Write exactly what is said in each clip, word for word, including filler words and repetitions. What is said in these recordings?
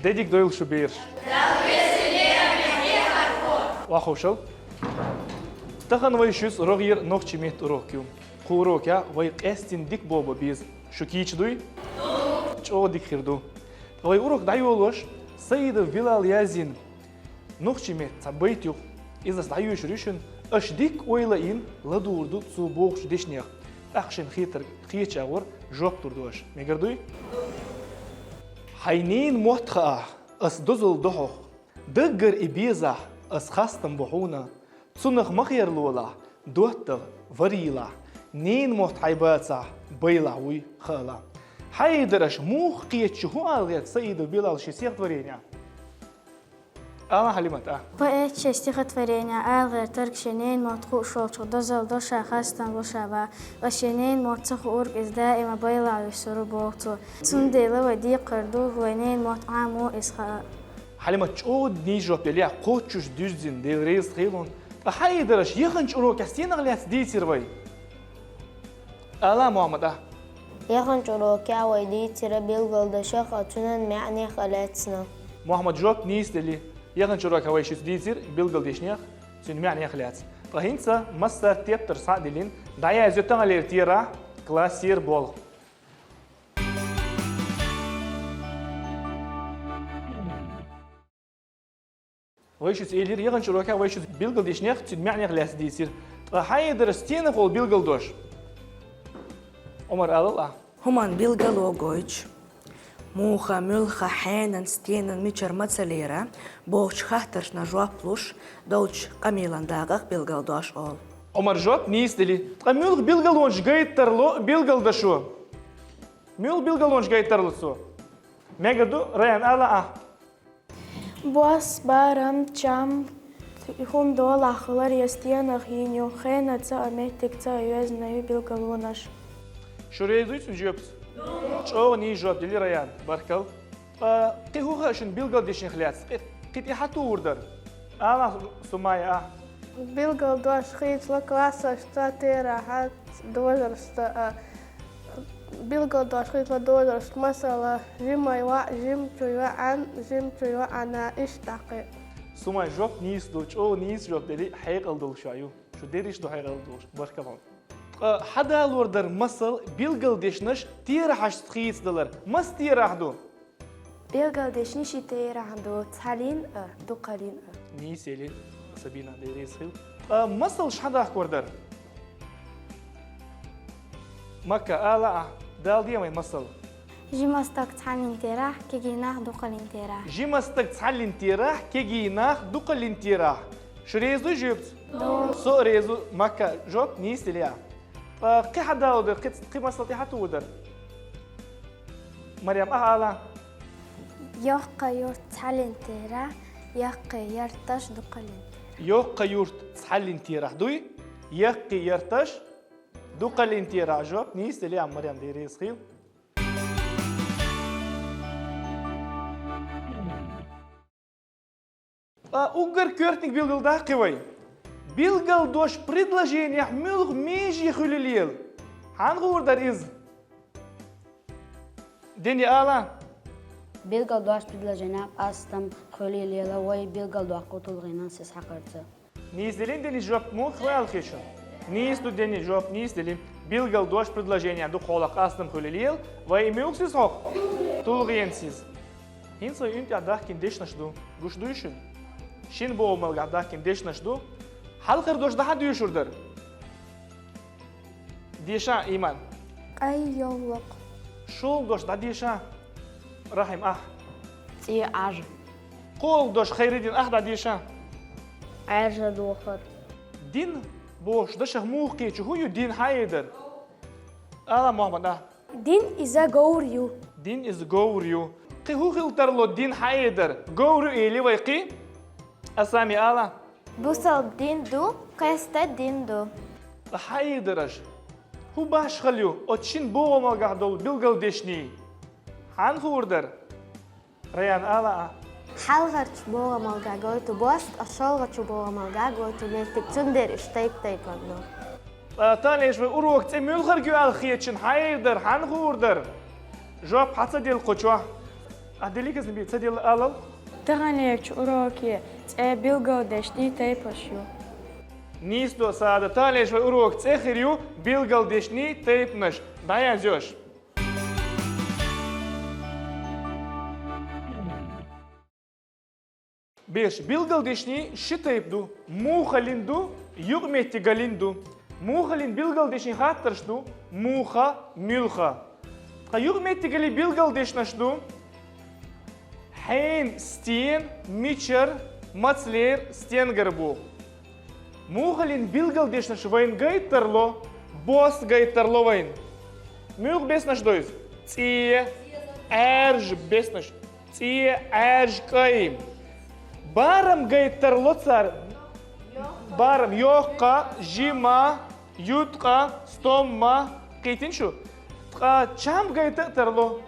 Де дика дойла шу, бераш. Ваховшал. Тахан вай шуьца рогӀера нохчийн меттан урок ю. Кху урокехь вай къаьстина дика болх бан беза. Шу кийча дуй? ЧӀогӀа дика хир ду. Ткъа вай урок дӀайолош, Саидов Билала язйина нохчийн меттан цхьа байт ю-кх. Иза ас дӀайоьшур ю шуна, аша дика ойла а йина, ладугӀур ду цо бохучу дешнех. ТӀаккха шуна хетарг кхеташ агӀор жоп лур ду аша. Мегар дуй? Хьайн ненан мотт хаахь, ас дозалла до хьох. Даггара и безахь, ас хастам бу хьуна. Цунах ма херлолахь, доттагӀа варйийлахь. Ненан мотт хьайн бацахь, байлахь вуй, хаалахь. Хьайдар, аша муха кхеташ ю, хӀун ала гӀерта Саидов Билала шен стихотворенехь? Ала, Хьалимат, а? Поэта шен стихотворенехь ала гӀертарг шен ненан мотт хууш волчух дозалла до ша, хастам бу ша боху. Ткъа шен ненан мотт ца хуург иза даима байлахь вуьсур ву боху цо. Цундела вай декхар ду, вай ненан мотт Ӏамо иза хаа. Хьалимат, чӀогӀа нийса жоп делла, кхоччуш дуьззина, Дела реза хуьлда хьуна. Ткъа Хьайдар, аша яханчу урокехь стенах лаьцна дийцира вай? Ала, Мухьаммад, а? Яханчу урокехь вай дийцира билгалдашах а, цуьнан маьӀнех а лаьцна. Мухьаммад, жоп нийса делла. Яханчу урокехь вай шуьца дийцира билгалдешнех, цуьнан маьӀнех а лаьцна. Ткъа хӀинца массара тептар схьа а диллина, дӀаязйо таханлера терахь классера болх. Вай шуьца элира, яханчу урокехь вай шуьца билгалдешнех, цуьнан маьӀнех лаьцна дийцира. Ткъа Хьайдар, стенах олу билгалдош? Ӏумар, алал ахь. ХӀуманна билгало гойтуш, муха, муьлха, хьенан, стенан, мичара, мацалера бохучу хаттаршна жоп луш долчу къамелан дакъах билгалдош олу. Ӏумар, жоп нийса делла. Ткъа муьлха билгалонаш гайта тарло билгалдашо? Муьлха билгалонаш гайта тарло цо? Мегар ду, Раян, ала ахь. Бос, барам, чам, хӀума долахь хилар я стенах йина ю, хенаца а, меттигца а йоьзна ю билгалонаш. Шу реза дуй цуьнан жоьпца? ЧӀогӀа нийса жоп делла, Раян. Баркалла. Ткъа кхин хӀун хаьа шуна билгалдешнех лаьцна? Кхин, кхин тӀе хьан тухур дара? Ала, Сумая, а? Билгалдош хийцало классашца, терахьца, дожаршца а. Билгалдош хийцало дожаршца, масала, жимай ваӀ, жимачу йоӀана, жимачу йоӀана, иштта кхин. Сумай, жоп нийса ду, чӀогӀа нийса жоп делла, хьекъал долуш ю. Шу дерриш ду хьекъал долуш, баркалла хьуна. Ткъа хьан далор дара масал билгалдешнаш терахьашца хийцадалар? Маса терахь ду? Билгалдешнийн ши терахь ду, цхьаллин а, дукхаллин а. Нийса элира, Сабина, Дела реза хуьлда. Ткъа масалш хьан дахкор дара? Макка, ала ахь, дала де вайн масал. Жима стаг, цхьаллин терахь, кегий нах, дукхаллин терахь. Жима стаг, цхьаллин терахь, кегий нах, дукхаллин терахь. Шу реза дуй жоьпца? Ду. Со а реза ву, Макка, жоп нийса делла. Ткъа кхин хьан далор дара, кхин, кхин масал тӀе хьан тухур дара? Марем, ахь ала. Йоккха юрт, цхьаллин терахь, яккхий ярташ, дукхаллин терахь. Йоккха юрт, цхьаллин терахь дуй, яккхий ярташ, дукхаллин терахь, жоп нийса делла, Марем, Дела реза хуьлда. Ткъа уггар коьртаниг билгалдаккхи вай. Билгалдош предложенехь муьлха меже хуьлийла ела? Хьан хуур дара иза? Дени, ала. Билгалдош предложенехь къастам хуьлийла ела, вай билгалдоккху тулгӀенан сис хьакхарца. Нийса деллий, Дени, жоп муха ваьлла хи шуна? Нийса ду, Дени, жоп нийса деллий. Билгалдош предложенехь дукха хьолахь къастам хуьлийла ела, вай и муьлха сис хьокху? ТулгӀенан сис. ХӀинца вай уьнтӀехь дахкина дешнаш ду. Гуш дуй шуна? Шина богӀамалгахь дахкина дешнаш ду. Хьалхара дош дӀа хьан доьшур дара? Деша, Иман. Къай йовлакх. ШолгӀа дош дӀадеша, Рахьим, ахь. ЦӀе Ӏажа. КхоалгӀа дош, Хайриддин, ахь дӀадеша. Ӏаьржа дохар. Дин бохуш дашах муха кхеташ ю, хӀун ю дин, хьан эдар? Ала, Мухьаммад, ахь. Дин иза говр ю. Дин иза говр ю. Кхин хӀун хила тарло дин, хьан эдар? Говр ю эли вай кхин? Асами, ала. Бусалба дин ду, кхеста дин ду. Ткъа хьан эдар аша? ХӀун башхалла ю оцу шина богӀамалгахь долу билгалдешний? Хьан хуур дара? Раян, ала а. Хьалхарчу богӀамалга гойту бос, ткъа шолгӀачу богӀамалга гойту меттиг, цундела уьш тайп-тайпана ду. Ткъа тахана эш вай урок цӀе муьлхарг ю аьлла хетачун хьан эр дара, хьан хуур дара? Жоп хьан ца делла кху чохь? А деликазни би ца дела алал? Таханлерчу уроке цӀе билгалдешний тайпаш ю. Нийса ду, Саадат, таханлерчу вай урок цӀе хир ю билгалдешний тайпанаш. ДӀаязъеш. Берш, билгалдешний ши тайпа ду: мухалин ду, юкъаметтигалин ду. Мухалин билгалдешний хаттарш ду: муха, муьлха. Ткъа юкъаметтигалин билгалдешнаш ду: хьенан, стенан, мичара, мацалера, стенгара боху. Мухалин билгалдешнаш вайна гайта тарло, бос гайта тарло вайна. Муьлха беснаш ду иза? ЦӀе, Ӏаьржа беснаш. ЦӀе, Ӏаьржа, кӀай. Барам гайта тарло цара. Барам: йоккха, жима, юткъа, стомма. Кхийтина шу? Ткъа чам гайта а тарло: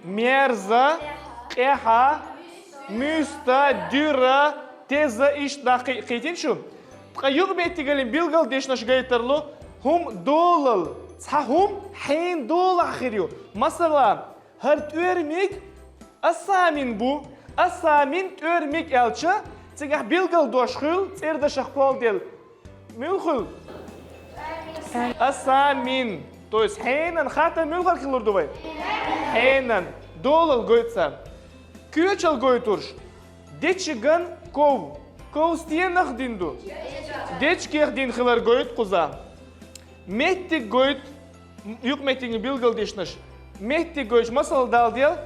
мерза, къаьхьа, муьста, дуьра, теза, иштта дӀа кхи-, кхийтина шу? Ткъа юкъаметтигалин билгалдешнаш гайта тарло: хӀума долал. Цхьа хӀума хьенан долахь хир ю. Масала, хӀара тӀоьрмиг Асамин бу. Асамин, тӀоьрмиг аьлча, цигахь билгалдош хуьлу, цӀердашах кхолладелла. Муьлха хуьлу? Асамин. То есть хьенан. Хаттар муьлхарг хилар ду вай? Хьенан. Долал гойту цара. Коьчал гойтурш: дечиган ков. Ков стенах дина ду? Дечигех дина хилар гойту кхуза. Меттиг гойту, юкъаметтигалин билгалдешнаш. Меттиг гойтуш масал дала дел.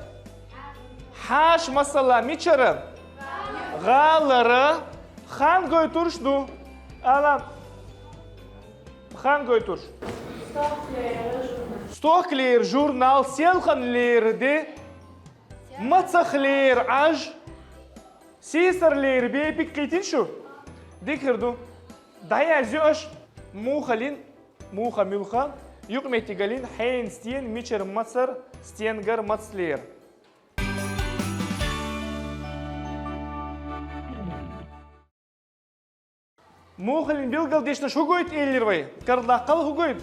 Хьаша масала мичара? ГӀалара. Хан гойтурш ду. Ала. Хан гойтурш. Стохкалера журнал, селханлера де, мацахлера Ӏаж, сийсарлера бепиг. Кхийтина шу? Дика хир ду. ДӀаязъю аша. Мухалин, муха, муьлха, юкъаметтигалин хьенан, стенан, мичара, мацара, стенгара, мацалера. Мухалин билгалдешнаш хӀун гойту элира вай? Кардаккхал, хӀун гойту?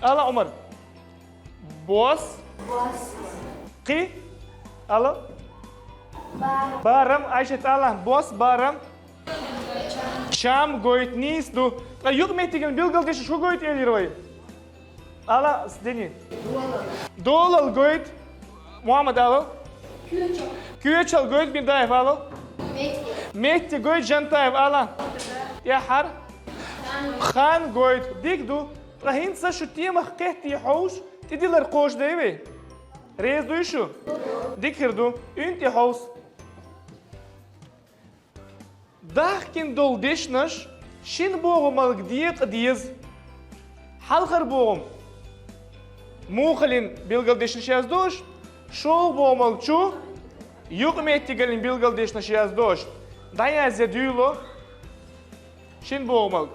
Ала, Ӏумар. Бос. Бос. Кхин? Ала. Барам. Барам. Айшат, ала. Бос, барам. Чам гойту, нийса ду. Ткъа юкъаметтигалин билгалдешнаш хӀун гойту элира вай? Ала, Дени. Долал гойту. Мухаммад, ала. Коьчал. Коьчал гойту, Биндаев, ала. Меттиг. Меттиг гойту, Жантаев, ала. ТӀаьххьара. Хан гойту. Дика ду. Ткъа хӀинца шу темах кхетте хьовсуш, тӀедиллар кхочушдай вай? Реза дуй шу? Дика хир ду. УьнтӀе хьовса. Дахкина долу дешнаш шина богӀамалга декъа деза. Хьалхара богӀам мухалин билгалдешнаш яздо аша, шолгӀа богӀамалгачу юкъаметтигалин билгалдешнаш яздо аша. ДӀаязъе дуьйло шина богӀамалга.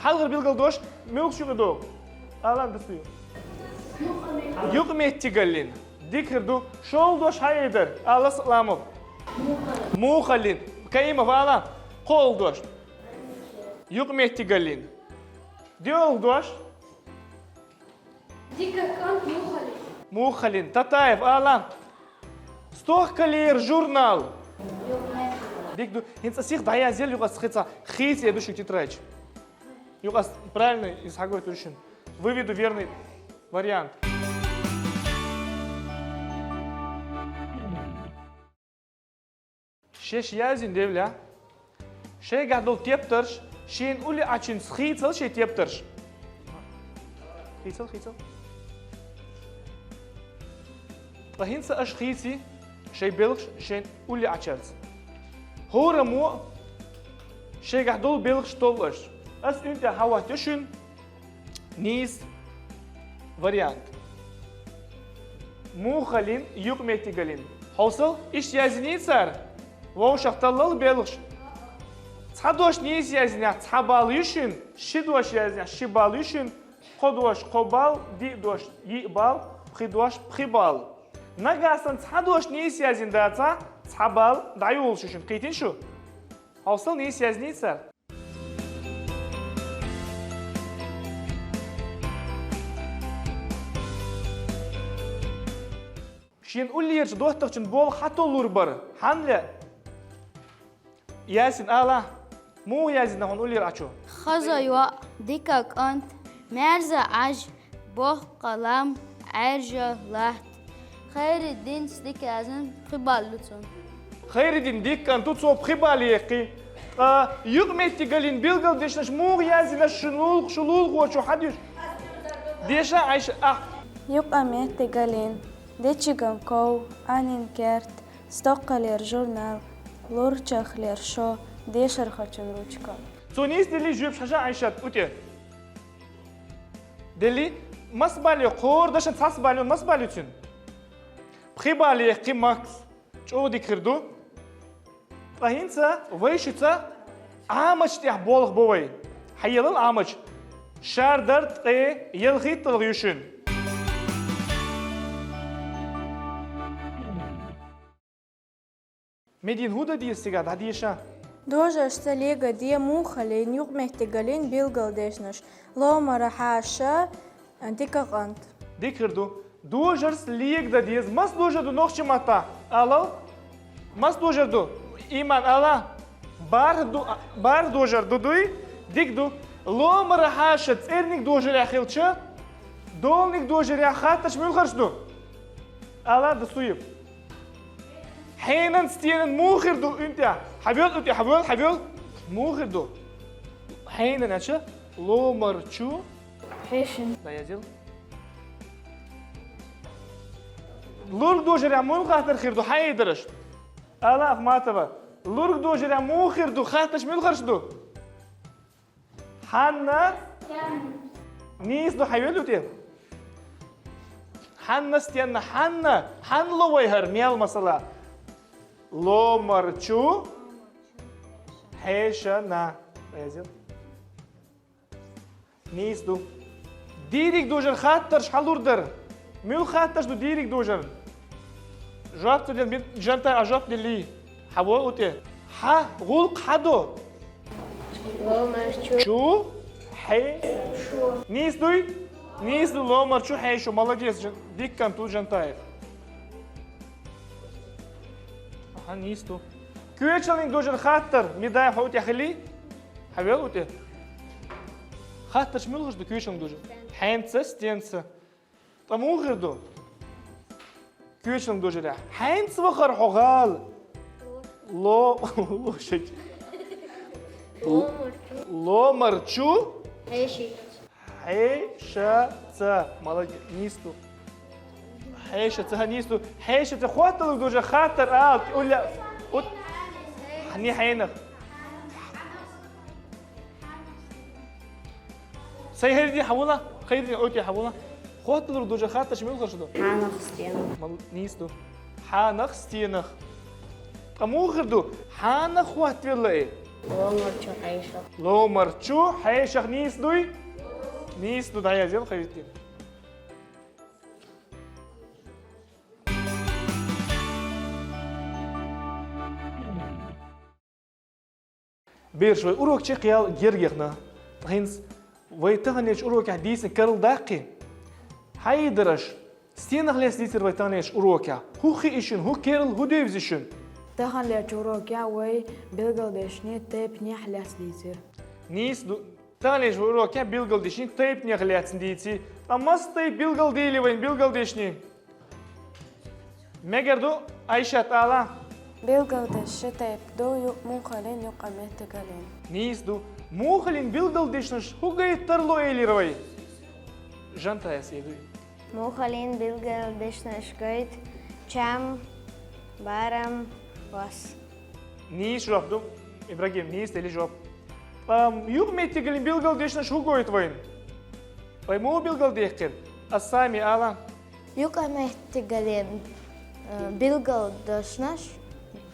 Хьалхара билгалдош муьлхачу юкъа догӀу? Ала, дасу. Юкъаметтигаллин. Дика хир ду. ШолгӀа дош хьан эр дара? Ала, Саламов. Мухаллин. Каимов, ала. КхоалгӀа дош. Юкъаметтигаллин. ДоьалгӀа дош. Дика кӀант мухаллин. Мухаллин. Татаев, ала. Стохкалера журнал. Дика ду. ХӀинца сиха дӀаязъел юкъа ас хица, хийца эр ду шуьга тетрадь. Юкъа ас правильно иза хьагойтур шуна. Выведу верный вариант. Шаьш яздина, девлла. Шайгахь долу тептарш, шена улле Ӏачуьнца хийцал шайн тептарш. Хийцал, хийцал. Ткъа хӀинца аша хийций шайн белхаш шайна улле Ӏачуьнца. ХӀораммо шайгахь долу белхаш толлу аша. Ас уьнтӀе хьан хӀоттайо шуьна нийса вариант. Мухаллин, юкъаметтигаллин. Хьовсал, иштта яздиний цара? Вовшах таллал белхаш. Цхьа дош нийса яздинехь, цхьа балл ю шуьна, ши дош яздинехь, ши балл ю шуьна, кхо дош, кхо балл, диъ дош, йиъ балл, пхи дош, пхи балл. Нагахь санна цхьа дош нийса яздина дацахь, цхьа балл дӀайолуш ю шуьна. Кхийтина шу? Хьовсал, нийса яздиний цара? Шен уллерчу доттагӀчун болх хьан толлур бара? Хьан ле? Ясин, ала, муха яздина хьуна уллера Ӏачу? Хаза йоӀ, дика кӀант, маьрза Ӏаж, боккха лам, Ӏаьржа латт. Хайриддинца дика яздина, пхи балл ю цунна. Хайриддин дика кӀант ву, цо пхи балл яьккхи. Ткъа юкъаметтигаллин билгалдешнаш муха яздина шун лулх-, шу лулхочо, хьан дуьйцу? Деша, Ӏайша, ахь. Юкъаметтигаллин: дечиган ков, Ӏанин керт, стоккхалера журнал, лурчахлера шо, дешархочун ручка. Цо нийса деллий жоьпаш, хьажа, Ӏайшат, у тӀе? Деллий? Масса балл ю, кхорадашан цхьасса балл ю, масса балл ю цуьнан? Пхи балл яьккхи Макс. ЧӀогӀа дика хир ду. Ткъа хӀинца вай шуьца Ӏамачу тӀехь болх бо вай. Хьаелал Ӏамачу. Шардар, ткъе ялхитталгӀа ю шуьнан. Медина, хӀун дан деза цигахь, дӀадеша? Дожаршца легаде муххалин, юкъаметтигаллин билгалдешнаш. Ломара хьаша, дика кӀант. Дика хир ду. Дожаршца легадан деза. Масса дожар ду нохчийн маттахь? Алал. Масса дожар ду? Иман, ала. БархӀ ду, бархӀ дожар ду, дуй? Дика ду. Ломара хьаша цӀерниг дожарехь хилча, долниг дожарехь хаттарш муьлхарш ду? Ала, Дасуев. Хьенан, стенан муха хир ду, ин тӀе? Хьавел, ин тӀе, хьавел, хьавел. Муха хир ду? Хьенан аьлча, ломар чу. Хьешан. ДӀаязйил. Лург дожарехь муьлха хаттар хир ду, хьан эдараш? Ала, Ахматова, лург дожарехь муха хир ду, хаттарш муьлхарш ду? Хьанна? Нийса ду, хьавел ю тӀе. Хьанна, стенна, хьанна, хьанна ло вай хӀара мел, масала? Ломар чу, хьешана. Эзил. Нийса ду. Дийриг дожар хаттарш хьалур дара. Муьлха хаттарш ду дийриг дожар? Жоп ца ден, би-, Жантай, а жоп деллий? Хьавол у тӀе. Хьан гӀуллакх хьан до? Ломар чу. Чу? Хье? Шо. Нийса дуй? Нийса ду, ломар чу, хьешо. Молодец, Жан-, дика кӀант ву Жантаев. Аха, нийса ду. Коьчалниг дожар хаттар, Медаев, хьо у тӀе хилий? Хьавел у тӀе. Хаттарш муьлхарш ду коьчалниг дожар? Хьенца, стенца. Ткъа муха хир ду? Коьчалниг дожарехь. Хьенца вахар хьо гӀала? Ло-, лошадь. Ломар чу. Ломар чу? Хьеши. Хьешаца. Молодец. Нийса ду. Хьешаца, нийса ду. Хьешаца хотталург дожар хаттар ала, улля, ут-, хьани хьенах. Сай хӀерди хьавула, хӀерди у тӀе хьавула. Хотталург дожар хаттарш муьлхарш ду? Хьанах, стенах. Мал-, нийса ду. Хьанах, стенах. Ткъа муха хир ду? Хьанах хоттавелла и? Ломар чу, хьешах. Ломар чу, хьешах, нийса дуй? Нийса ду, дӀаязйил, хӀерди. Бераш, вай урок чекхъяла герга яхна. ХӀинца вай таханлерчу урокехь дийцина керла даккхий? Хьан эдараш? Стенах лаьцна дийцира вай таханлерчу урокехь? ХӀун хии шуна, хӀун керла, хӀун девзи шуна? Таханлерчу урокехь вай билгалдешнийн тайпанех лаьцна дийцира. Нийса ду. Таханлерчу урокехь билгалдешнийн тайпанех лаьцна дийци. Ткъа масса тайпа билгалдели вайна билгалдешнийн? Мегар ду, Айшат, ала? Билгалдешнаш ши тайпа ду, ю-, муххалин, юкъаметтигаллин. Нийса ду. Муххалин билгалдешнаш хӀун гайта тарло элира вай? Жантайс, э, дуй. Муххалин билгалдешнаш гайта чам, барам, вас. Нийса жоп ду, Ибрагим, нийса делира жоп. Ам, юкъаметтигаллин билгалдешнаш хӀун гойту вайна? Вай муха билгалдаьккхира? Ас сами ала. Юкъаметтигаллин, э, билгалдешнаш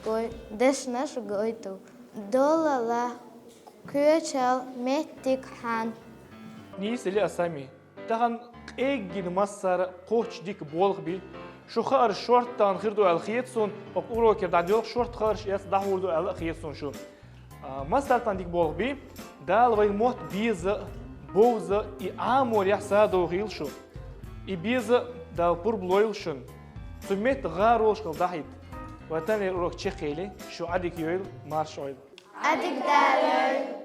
гой-, дешнаш гойту: доллала, коьчал, меттиг, хьан. Нийса делира, Ас сами. Тахана къеггина массара кхоччуш дика болх бий. Шу хаарш шорттана хир ду аьлла хета суна, оцу урокера дӀадоьлху шорта хаарш эцна дӀахьур ду аьлла а хета суна шу. А, массара тахана дика болх бий. Дала вайн мотт беза а, бовза а, и Ӏаморехь садовхийла шу. И беза а Дала пурба лойла шуна. Цу метта гӀар волуш хила дахьийта. Вай таханлера урок чекхъели, шу Ӏадика йойла, марша Ӏойла. Ӏадика Дала йойла.